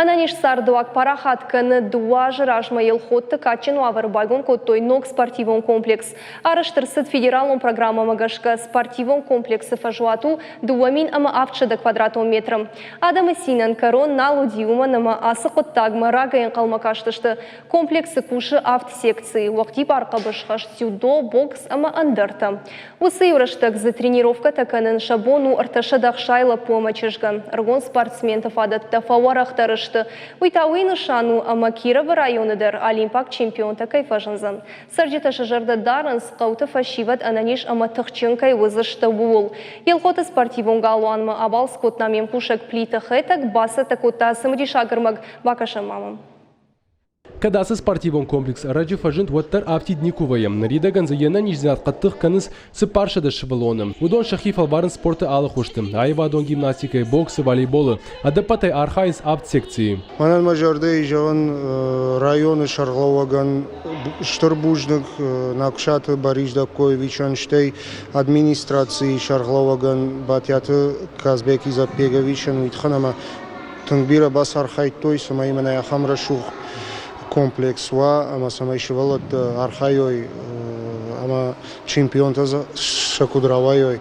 Ӕнӕниз цардыуаг парахат кӕны. Дыууӕ азы размӕ Елхотты кадджын уавӕры байгом кодтой ног спортивон комплекс. Арӕзт ӕрцыд федералон программӕмӕ гӕсгӕ. Спортивон комплексы фӕзуат у 2700 квадратон метры. Адӕмы цинӕн кӕрон нал уыди, уымӕн ӕмӕ ацы хъуыддагмӕ рагӕй ӕнхъӕлмӕ кастысты. Комплексы кусы авд секцийы: уӕгъдибар хъӕбысхӕст, дзюдо, бокс ӕмӕ ӕндӕртӕ. Уыцы иу рӕстӕг дзы тренировкӕтӕ кӕнын сӕ бон у 360 лӕппу ӕмӕ чызгӕн. Ӕрыгон спортсменты фадӕттӕ фӕуӕрӕхдӕр сты. Уый та уый нысан у, ӕмӕ Кировы районы дӕр олимпаг чемпионтӕ кӕй фӕзындзӕн. Цӕрджытӕ сӕ зӕрдӕ дарынц, хъӕуты фӕсивӕд ӕнӕниз ӕмӕ тыхджын кӕй уыдзысты, ууыл. Елхоты спортивон галуанмӕ абалц кодта ме мкусӕг Плиты Хетӕг, бацӕттӕ кодта цымыдисаг ӕрмӕг. Бакӕсӕм ма мӕм. Кӕд ацы спортивон комплекс ӕрӕджы фӕзынд, уӕддӕр афтид никуы вӕййы. Ныридӕгӕн дзы йе нӕниздзинад хъӕддых кӕнынц 400 сывӕллоны. Уыдон сӕхи фӕлварынц спорты алы хуызты: аивадон гимнастикӕйы, боксы, волейболы. Ӕдӕппӕтӕй архайынц авд секцийы. Мӕнӕн мӕ зӕрдӕйы зӕгъын районы сӕргълӕууӕгӕн стыр бузныг Нагусаты Борис Даккоевичӕн, стӕй администрацийы сӕргълӕууӕгӕн Батиаты Казбек Изаппеговичӕн, уый тыххӕн ӕмӕ тынг бирӕ бацархайдтой, цӕмӕй мӕнӕ ахӕм рӕсугъд комплекс уа ӕмӕ цӕмӕй сывӕллӕттӕ архайой ӕмӕ чемпионтӕ сӕ куыд рауайой,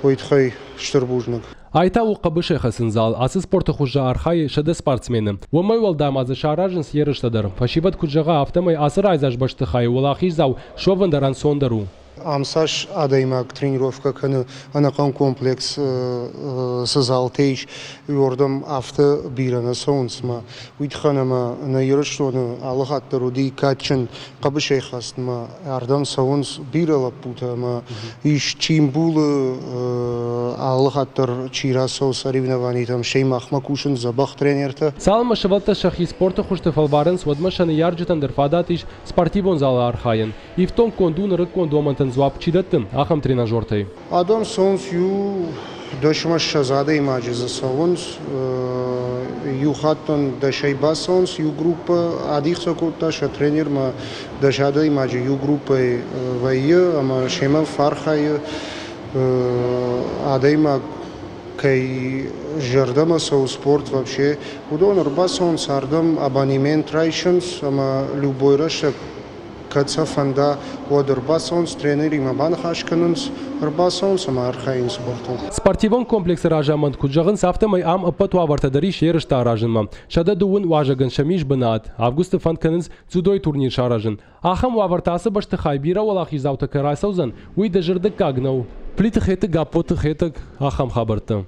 уый тыххӕй стыр бузныг. Ай та у хъӕбысӕй хӕцын зал. Ацы спорты хуызы архайы 100 спортсмены. Уымӕй уӕлдай ма дзы саразынц ерыстӕ дӕр. Фӕсивӕд куыд зӕгъа, афтӕмӕй ацы райдзаст бӕстыхайы уӕлахиздзау суӕвын дӕр ӕнцондӕр у. Ам цас адӕймаг тренировкӕ кӕны, ӕнӕхъӕн комплекс цы залтӕ ис, уырдӕм афтӕ бирӕ нӕ цӕуынц ӕмӕ уый тыххӕн ӕмӕ нӕ Ирыстоны алы хатт дӕр уыди кадджын хъӕбысӕйхӕцтмӕ ардӕм цӕуынц бирӕ лӕппутӕ ӕмӕ ис чи мбулы, алы хатт дӕр чи рацӕуы соревнованитӕм, стӕй махмӕ кусынц дзӕбӕх тренертӕ. Цалынмӕ сывӕллӕттӕ сӕхи спорты хуызты фӕлварынц, уӕдмӕ сӕ ныййарджытӕн дӕр фадат ис спортивон залы архайын. Ифтонггонд у нырыккон домӕнтӕн дзуапп чи дӕтты, ахӕм тренажертӕй. Адӕм цӕуынц иу дӕсмӕ ссӕдз адӕймаджы дзы цӕуынц. Иу хаттӕн дӕсӕй бацӕуынц иу группӕ, адих сӕ кодта сӕ тренермӕ 10 адӕймаджы иу группӕйы вӕййы ӕмӕ семӕ фӕархайы адӕймаг кӕй зӕрдӕмӕ цӕуы спорт вообще, уыдон ӕрбацӕуынц ардӕм, абонемент райсынц ӕмӕ любой рӕстӕг кӕд сӕ фӕнда, уӕд ӕрбацӕуынц, тренеримӕ баныхас кӕнынц, ӕрбацӕуынц ӕмӕ архайынц спортыл. Спортивон комплексы разамынд куыд зӕгъынц, афтӕмӕй ам ӕппӕт уавӕртӕ дӕр ис ерыстӕ аразынмӕ. 130 уазӕгӕн сӕм ис бынат. Августы фӕнд кӕнынц дзюдойы турнир саразын. Ахӕм уавӕртӕ ацы бӕстыхай бирӕ уӕлахиздзаутӕ кӕй рацӕудзӕн, уый дызӕрдыггаг нӕу. Плиты Хетӕг, Гаппоты Хетӕг, ахӕм хабӕрттӕ.